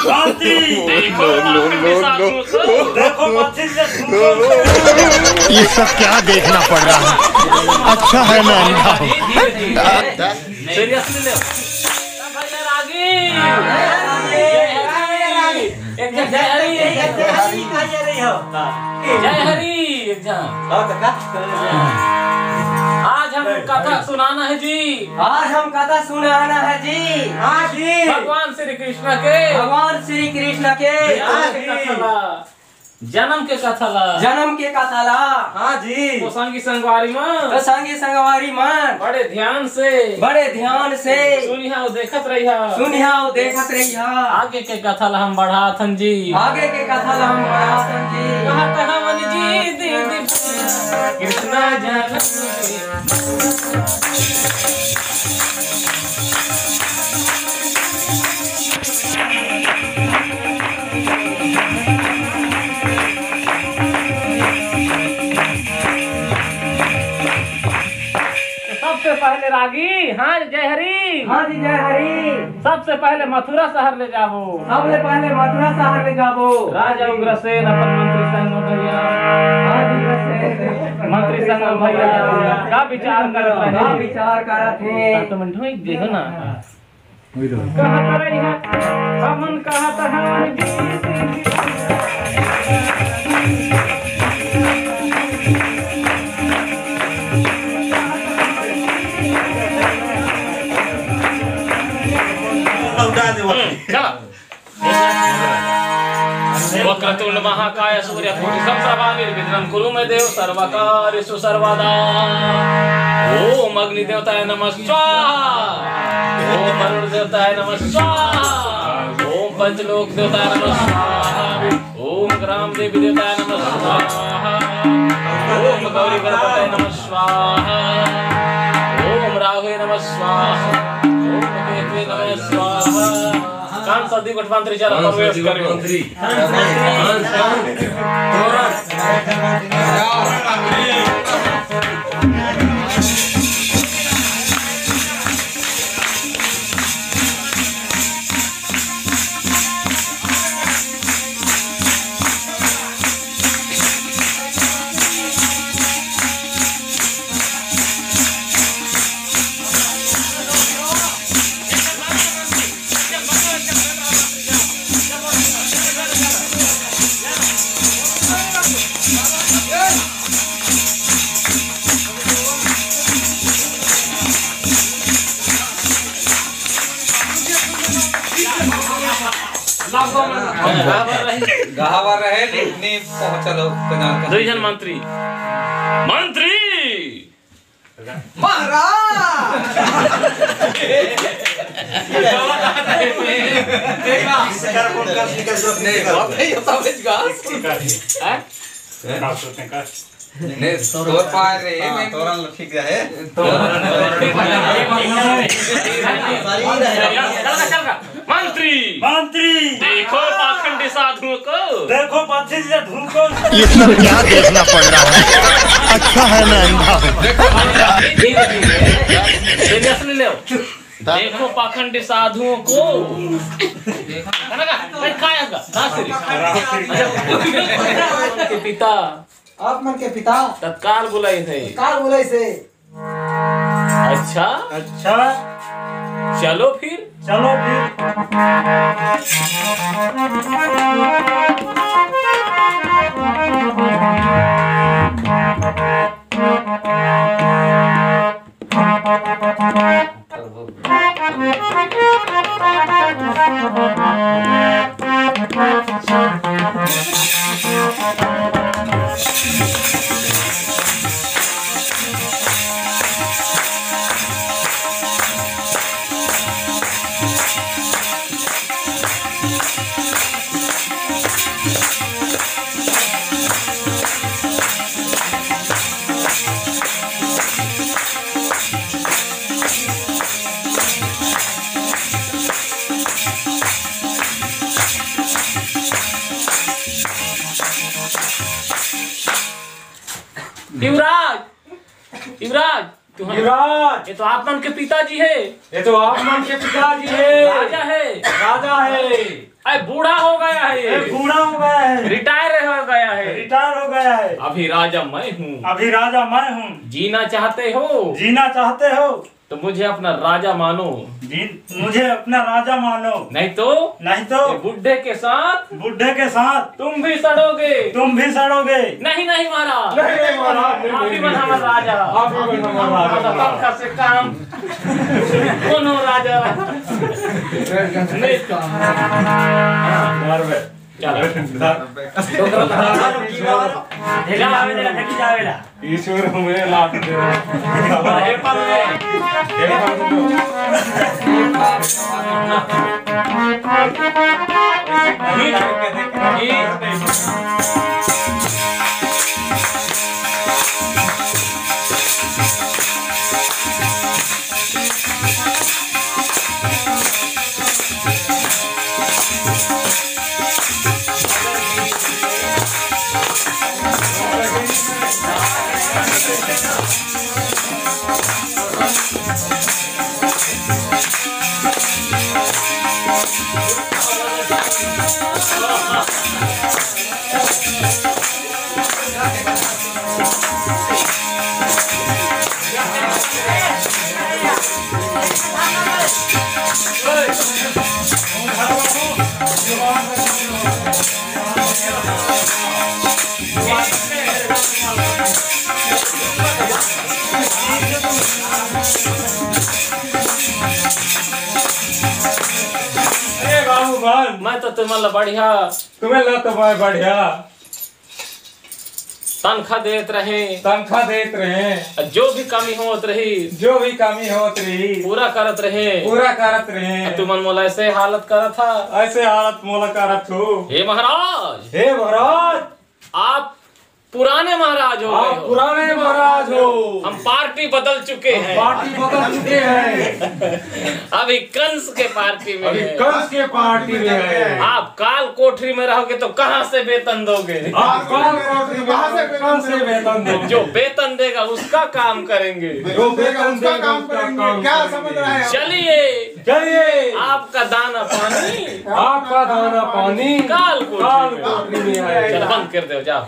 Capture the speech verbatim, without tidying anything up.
मंत्री। देखो, लो, लो, लो, लो। देखो, मंत्री से तुमको ये सब क्या देखना पड़ रहा है? अच्छा है मैं अंधा हूँ। सीरियसली ले। भाई यार, आगे। एक जय हरी। जय हरी, एक जन। आज हम कथा सुनाना है जी। आज हम कथा सुनाना है जी। हाँ जी। भगवान श्री कृष्ण के। भगवान श्री कृष्ण के। जन्म के कथा ला। जन्म के कथा ला। जन्म के कथा ला। हाँ जी। तो संगी संगवारी मन। तो संगी संगवारी मन। बड़े ध्यान से। बड़े ध्यान से। सुनिहा अउ देखत रहिहा। सुनिहा अउ देखत रहिहा। आगे के कथा ला हम बढ़ाथन जी। आगे के कथा ला हम बढ़ाथन जी। कहत हवन जी दीदी कृष्णा जन्म के। सबसे पहले रागी, हाँ जय हरी। हाँ जी, जय हरी। सबसे पहले मथुरा शहर ले जाबो। सबसे पहले मथुरा शहर ले जाबो। राजा उग्रसेन अपन मंत्री संग में भैया। हाँ जी, उग्रसेन। मंत्री संग में भैया का विचार करत रहे। का विचार करत हे। हाँ, तो मन ढोई देखो ना। कहत रहिहा, हमन कहत हन जी। लौटा दे वो। हम्म, चला। वक्रतुंड महाकाय सूर्यकोटि समप्रभा निर्विघ्नं कुरु मे देव सर्वकार्येषु सर्वदा। ओम अग्नि देवताय नमः स्वाहा। ओम वरुण देवताय नमः स्वाहा। ओम पंचलोक देवताय नमः स्वाहा। ओम ग्राम देवी देवताय नमः स्वाहा। ओम गौरी गणपतये नमः स्वाहा। ओम राहुये नमः स्वाहा। ओम केतवे नमः स्वाहा। कान सदी गठमंत्री चला प्रवेश करो। हम गाहवर रहे, लेकिन नहीं पहुंचल हो, कनार का। दुई झन मंत्री। मंत्री! महाराज! नहीं, बाप रे, ये तो समझ गा। हैं? नहीं, तोर पाए रे, हाँ, मैं तोरन लो ठीक रहे। चल, चल, चल। मंत्री। मंत्री। देखो पाखंडी साधुओं को। देखो पाखंडी साधुओं को। ये सब क्या देखना पड़ रहा है? अच्छा है मैं अंधा हूँ। धीरे, धीरे। सीरियसली ले। देखो पाखंडी साधुओं को। है ना का? भाई, खाया का? ना सीरियस। के पिता। आप मन के पिता। तत्काल बुलाइस हे। तत्काल बुलाइस हे। अच्छा। अच्छा। चलो फिर। चलो फिर। युवराज, युवराज, तू हम युवराज। ये तो आप मन के पिताजी हे। ये तो आप मन के पिताजी हे। राजा हे। राजा हे। ए, बूढ़ा हो गया है ये। ए, बूढ़ा हो गया है। रिटायर हो गया है। रिटायर हो गया है। अभी राजा मैं हूँ। अभी राजा मैं हूँ। जीना चाहते हो? जीना चाहते हो? तो मुझे अपना राजा मानो। जी, मुझे अपना राजा मानो। नहीं तो नहीं तो ये बुढ़े के साथ बुढ़े के साथ तुम भी सड़ोगे। तुम भी सड़ोगे। नहीं, नहीं महाराज। नहीं, नहीं महाराज, नहीं, आप ही नहीं, बन नहीं। हमारा राजा। आप ही बन हमारा राजा। तनखा से काम। कोनो राजा। नहीं। घर में। चलो। घर। जा, जा, जा, जा, जा। ईश्वर हमें लाभ दे। हे पाले। हे पाले। अरे बाबू भाई, मैं तो तुमन ला बढ़िया तुम्हें ला तो मैं बढ़िया तनखा देत रहे। तनखा देत रहे। जो भी कमी होत रही, जो भी कमी होत रही, पूरा करत रहे। पूरा करत रहे। तुमन मोला ऐसे हालत करत हा। ऐसे हालत मोला करत हो। हे महाराज, हे महाराज, आप पुराने महाराज हो आप गए हो। पुराने महाराज हो। हम पार्टी बदल चुके हम हैं। पार्टी बदल चुके हैं। अभी कंस के पार्टी में अभी हैं। कंस के पार्टी में है। आप काल कोठरी में रहोगे तो कहाँ से वेतन दोगे? आप काल कोठरी में कहाँ से वेतन कहाँ से दोगे? वेतन दोगे? जो वेतन देगा उसका काम करेंगे। जो वेतन देगा उसका काम करेंगे। क्या समझ रहे हैं? चलिए, चलिए। आपका दाना पानी। आपका दाना पानी काल कोठरी काल में। कोठरी में है। चलो, बंद कर दो, जाओ।